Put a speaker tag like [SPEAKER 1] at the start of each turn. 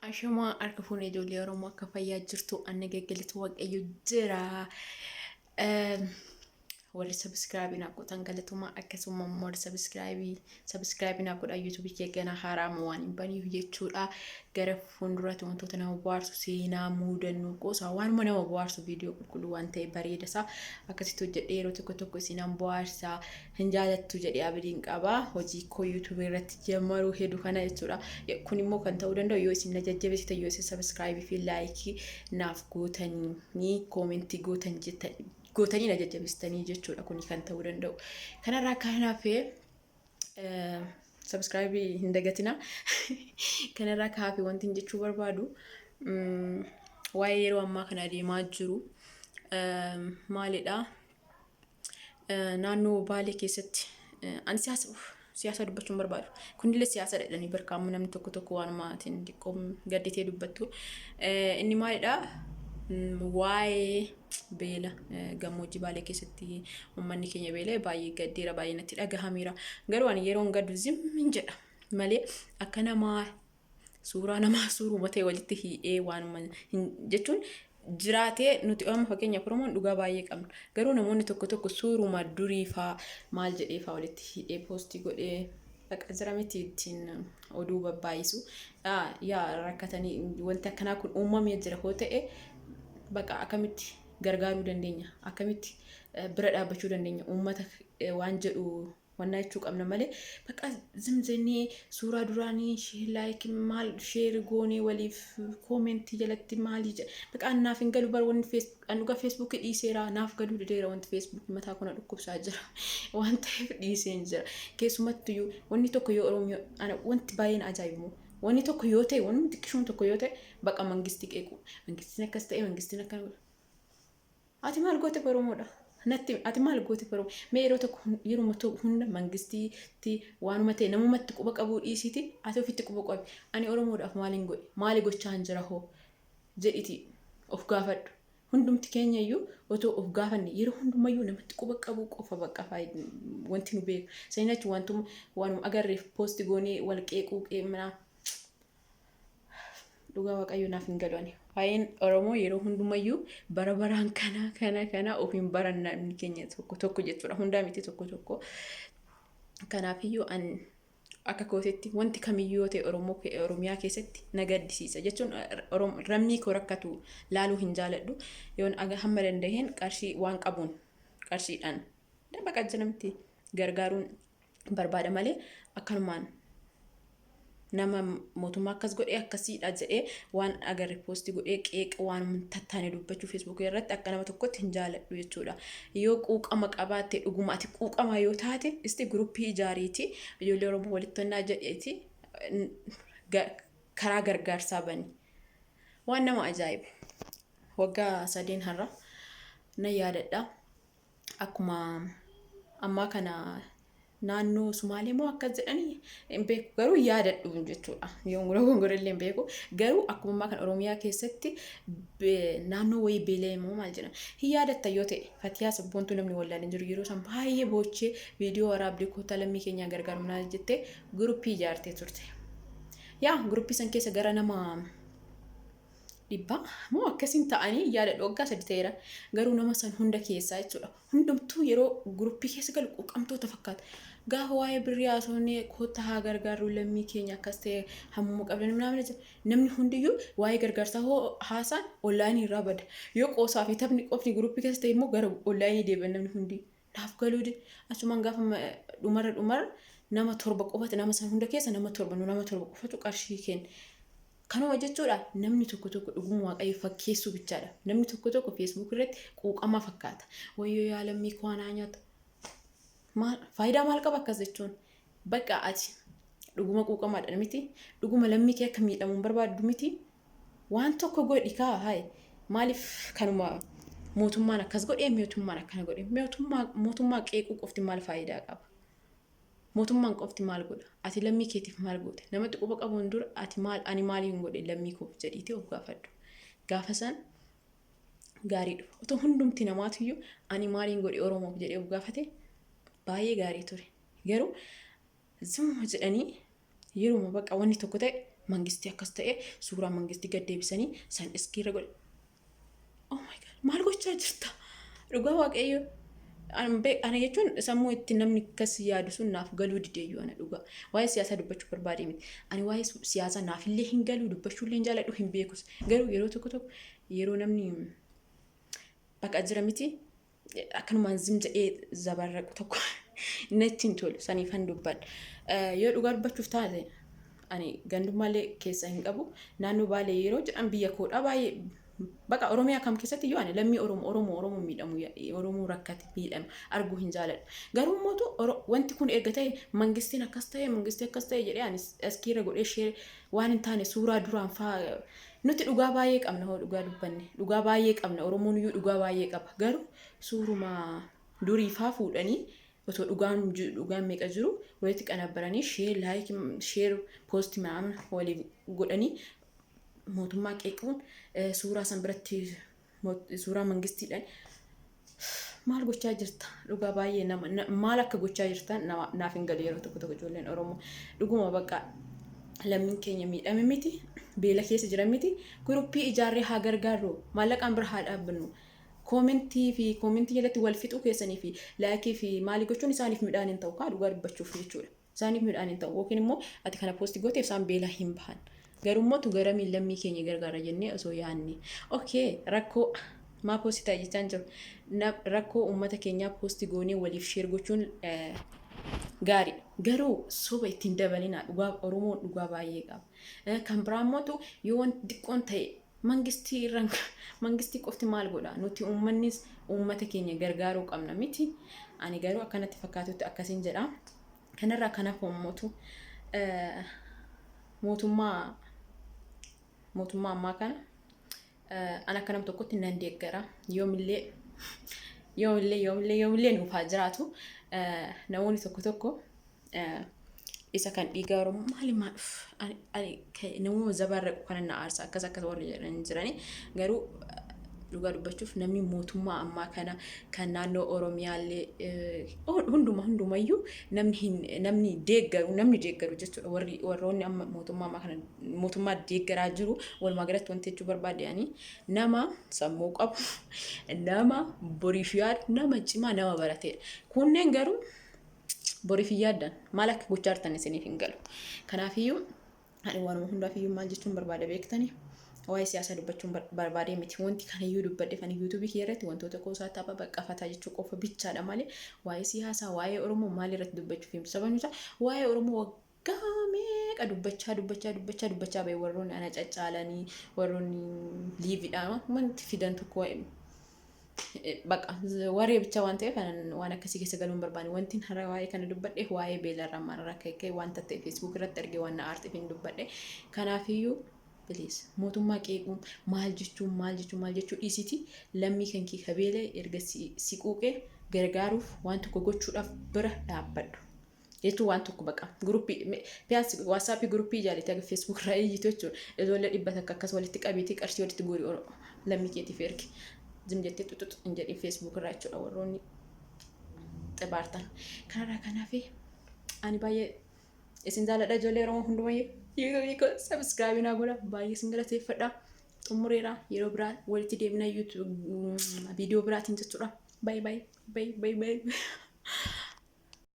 [SPEAKER 1] Ashamaa harka fuunee ijoollee Oromoo akka fayyaa jirtu anna geggelatu waaqayyo jira. Warri sabiskiraabii naaf godhan galatoomaa akkasuma immoo warri sabiskiraabii sabiskiraabii naaf godhan yuutuubii kee gana haaraama waan hin baniif jechuudha. Gara fuulduraatti wantoota nama bohaarsu seenaa muudannoo qoosaa waanuma nama bohaarsu viidiyoo qulqulluu waan ta'e bareeda isaa akkasitti hojjedhee yeroo tokko tokko isinan bohaarsa hin jaalattu jedhee abdiin qaba hojii koo yuutuubii irratti jammaruu hedu kana jechuudha. Kun immoo kan ta'uu danda'u yoo isin na jajjabeessitan yoo isin sabiskiraayibii fi laayikii naaf gootanii koomentii gootan jettan gootanii na jajjabeessitanii jechuudha kuni kan ta'uu danda'u. Kanarraa kan hafe sabiskiraayibii hin dagatina. Kanarraa kan hafe wanti hin jechuu barbaadu waa'ee yeroo ammaa kana adeemaa jiru maalidha? Naannoo Baalee keessatti ani siyaasa siyaasa dubbachuu hin barbaadu. Kunillee siyaasa jedhanii barkaamuu namni tokko tokko waanuma atiin xiqqoo gadditee dubbattu. Inni maalidha? Waa'ee beela gammoojjii Baalee keessatti uummanni keenya beela'e baay'ee gaddeera baay'ee natti dhagahameera. Garuu ani yeroon gaddu zimmin jedha malee akka namaa suuraa namaa suuruma ta'e walitti hiidhee waanuma jechuun jiraatee nuti amma fakkeenyaaf Oromoon dhugaa baay'ee qabna. Garuu namoonni tokko tokko suuruma durii faa maal jedhee faa walitti hidhee poostii godhee dhaqa jira miti ittiin oduu babbaay'isu. Yaa rakkatanii wanti akkanaa kun uumamee jira hoo ta'e baqa akkamitti gargaaruu dandeenya akkamitti bira dhaabbachuu dandeenya uummata waan jedhu wannaa jechuu qabna malee bakka zim jennee suuraa duraanii shee laayik maal sheer goonee waliif koomentii jalatti maalii jedha bakka an naaf hin galu bar wanni fees an dhugaa feesbuukii dhiiseera naaf galuu dideera wanti feesbuukii mataa kuna dhukkubsaa jira waan ta'eef dhiiseen jira keessumattuyyuu wanni tokko yoo oromiyaa ana wanti baay'een ajaa'ibu wanni tokko yoo ta'e wanni xiqqishuun tokko yoo ta'e baqa mangistii qeequ mangistiin akkas ta'e mangistiin akkana godhe Ati maal goote Oromoodha? Natti ati maal goote Oromoo? Mee yeroo tokko yeruma tokko hunda mangistiitti waanuma ta'e namumatti quba qabuu dhiisiiti ati ofitti quba qabi. Ani Oromoodhaaf maaliin godhe? Maali gochaan jira hoo? Jedhiti of gaafadhu. Hundumti keenya iyyuu otoo of gaafanne yeroo hundumayyuu namatti quba qabuu qofa bakka wanti nu beeku. Saniin achi wantuma waanuma agarreef poosti goonee wal qeequu qeeqnaa. Dhugaa waaqayyo naaf hin galu ani. Waa'een Oromoo yeroo hundumayyuu bara baraan kana kana kana ofiin baran namni keenya tokko tokko jechuudha. Hundaa miti tokko tokko. Kanaafiyyuu an akka kootitti wanti kamiyyuu yoo ta'e Oromoo Oromiyaa keessatti na gaddisiisa jechuun lammii koo rakkatu laaluu hin jaaladhu. Yoon aga hamma danda'een qarshii waan qabuun qarshiidhaan baqa jedhamti gargaaruun barbaada malee akkanumaan nama mootummaa akkas godhee akkasiidha jedhee waan agarre poosti godhee qeeqa waan tattaane dubbachuu feesbuukii irratti akka nama tokkotti hin jaaladhu jechuudha. Yoo quuqama qabaatte dhuguma ati quuqama yoo taate isti guruppii ijaariiti ijoollee Oromoo walitti tonnaa jedheeti karaa gargaarsaa bani. Waan nama ajaa'ibu. Waggaa sadeen har'a nan yaadadha. Akkuma ammaa kana naannoo Sumaalee moo akkas jedhanii hin beeku garuu yaadadhu jechuudha. Yoon gora illee hin beeku garuu akkuma ammaa kana Oromiyaa keessatti naannoo wayii beela'e moo maal jedhan hin yaadatta yoo ta'e Fatiyaa sabboontuu namni wallaalee hin jiru yeroo san baay'ee boochee viidiyoo waraabdee kottaa lammii keenyaa gargaarumnaa jettee guruppii ijaartee turte. Yaa guruppii san keessa gara nama dhibbaa moo akkasiin ta'anii yaadadhu waggaa 3 ta'eera garuu nama san hunda keessaa jechuudha hundumtuu yeroo guruppii keessa galu quuqamtoota fakkaata gaafa waa'ee birrii haasofnee koottaa haa gargaarru lammii keenya akkas ta'e hammuma qabdan minaamin jedha namni hundiyyuu waa'ee gargaarsaa hoo haasaan onlaayinii irraa bada yoo qoosaa fi taphni qofni guruppii keessa ta'e immoo gara onlaayinii deebi'an namni hundi naaf galuu dide achumaan gaafa dhumarra dhumarra nama torba qofatu nama san hunda keessa nama torba nu nama torba qofatu qarshii kenne Kanuma jechuudha namni tokko tokko dhuguma waaqayyo fakkeessuu bichaadha. Namni tokko tokko Facebook irratti quuqamaa fakkaata. Wayyoo yaa lammii koo anaa nyaata. Maal faayidaa maal qaba akkas jechuun? Bakka ati dhuguma quuqamaadha miti. Dhuguma lammii kee akka miidhamu hin barbaaddu miti. Waan tokko godhi kaa hayi. Maaliif kanuma mootummaan akkas godhee mootummaan akkana godhe mootummaa mootummaa qeequu qofti maal faayidaa qaba? Mootummaan qofti maal godha? Ati lammii keetiif maal goote? Namatti quba qabuun dura ati maal ani maaliin godhe lammii koof jedhiitii of gaafadhu. Gaafa san gaarii dhufa. Otoo hundumti namaatiyyuu ani maaliin godhe Oromoof jedhee of gaafate baay'ee gaarii ture. Garuu zimuma jedhanii yeruma bakka wanni tokko ta'e Mangistii akkas ta'e, suuraa mangistii gad deebisanii san iskiirra godhe. Oh my God, maal gochaa jirta? Dhugaa Waaqayyo, ana jechuun sammuu itti namni akkas yaadu sun naaf galuu dideeyyuu ana dhugaa. Waa'ee siyaasaa dubbachuu barbaadee miti. Ani waa'ee siyaasaa naafillee hin galu, dubbachuullee hin jaaladhu, hin beekus. Garuu yeroo tokko tokko yeroo namni bakka jira miti, akkanumaan zim jedhee zabarraqu tokko natti hin tolu, saniifan dubbadha. Yoo dhugaa dubbachuuf taate, ani gandummaallee keessa hin qabu. Naannoo Baalee yeroo jedhan biyya koodha baay'ee. Baqa Oromiyaa kam keessatti iyyuu ani lammii Oromoo Oromoo Oromoo miidhamu, Oromoo rakkate miidhamu arguu hin jaaladhu. Garuu immoo wanti kun erga ta'e, mangistiin akkas ta'e, mangistii akkas ta'e jedhee ani askiirra godhee share waan hin taane suuraa duraan faa. Nuti dhugaa baay'ee qabna. Hoo dhugaa dubbanne, dhugaa baay'ee qabna. Oromoon iyyuu dhugaa baay'ee qaba. Garuu suuruma durii faa fuudhanii osoo dhugaan dhugaan meeqa jiru walitti qanabbaranii share, like, share, post maamna waliif godhanii mootummaa qeequun, suuraa san biratti suuraa mangistiidhaan maal gochaa jirta? Dhugaa baay'ee nama maal akka gochaa jirtan naaf hin galu. Yeroo tokko tokko ijoolleen Oromoo dhuguma bakka lammiin keenya miidhame miti, beela keessa jiran miti, guruppii ijaarree haa gargaarru, maallaqaan bira haa dhaabbannu. Koomentii fi koomentii jalatti wal fixuu keessanii fi like fi maalii gochuun isaaniif midhaan hin ta'u kaa, dhugaa dubbachuuf jechuudha. Isaaniif midhaan hin ta'u, yookiin immoo ati kana post gooteef isaan beelaa hin bahan. Garuu immoo tu garamiin lammii keenya gargaara jennee osoo yaadne. Okay, rakkoo maa post ta'a jechaan jiru. Rakkoo uummata keenyaa post goonee waliif share gochuun gaariidha. Garuu soba ittiin dabalinaa. Dhugaa Oromoon dhugaa baay'ee qaba. Kan biraa immoo yoo wanti xiqqoon ta'e, mangistii irraan mangistii qofti maal godha? Nuti uummannis uummata keenya gargaaruu qabna miti? Ani garuu akkanatti fakkaatutti akkasiin jedha. Kanarraa kanaaf mootu mootummaa ammaa kana an akka nam tokkotti nan deeggara. Yoomillee, yoomillee, yoomillee, yoomillee nuuf haa jiraatu. Namoonni tokko tokko isa kan dhiigaa Oromoo maali maal namoota zabaarraqu kana na aarsa, akkas akkas warri jedhan jirani. Garuu dhugaa dubbachuuf, namni mootummaa ammaa kana kan naannoo Oromiyaallee hunduma hundumayyuu namni deeggaru, namni deeggaru jechuudha, warri warroonni amma mootummaa ammaa kana mootummaa deeggaraa jiru, walumaa galatti wanti jechuu barbaade, ani nama sammuu qabu, nama boriif yaadu, nama cimaa, nama barateedha. Kunneen garuu boriif hin yaaddan, maal akka gochaa jirtan isiniif hin galu. Kanaafiyyuu ani waanuma hundaafiyyuu maal jechuun barbaada beektanii? Waa'ee siyaasaa dubbachuun barbaadee miti. Wanti kanayyuu dubbadhe kan yuutuubii kiyya irratti wantoota qoosaa, tapha, baqqafataa jechuu qofa bichaadha malee waa'ee siyaasaa, waa'ee Oromoo maal irratti dubbachuuf himtu? Sababni isaa waa'ee Oromoo waggaa meeqa dubbachaa dubbachaa dubbachaa dubbachaa bahe. Warroonni ana caccaalanii, warroonni liividhaan wanti fidan tokko baqa waree bichaa waan ta'eef waan akkasii keessa galuun barbaanne. Wanti har'a waa'ee kana dubbadhe waa'ee beelarraa maalirraa ka'e wanta ta'e Facebook irratti argee waan na aarteef hin dubbadhe. Kanaafiyyuu please, mootummaa qeequun maal jechuun maal jechuun maal jechuu dhiisiti, lammii kan kee kabeelee erga si quuqee gargaaruuf waan tokko gochuudhaaf bira dhaabbadhu. Jechuun waan tokko baqa guruppii piyaas WhatsAppii guruppii ijaarite aga Facebook irraa iyyitu jechuudha. Ijoollee 100 akkas walitti qabiitii qarshii walitti guuri, lammii keetiif ergi. Zim jettee xuxux hin jedhin Facebook irraa jechuudha, warroonni xibaartan. Kanarraa kanaaf ani baay'ee isin jaalladha, ijoollee Oromoo hundumayyuu. Yuutuubii koo subscribe naa godha, baay'ee isin galateeffadha. Xumureera, yeroo biraa walitti deemina viidiyoo biraatiin jechuudha. Bye bye bye bye bye.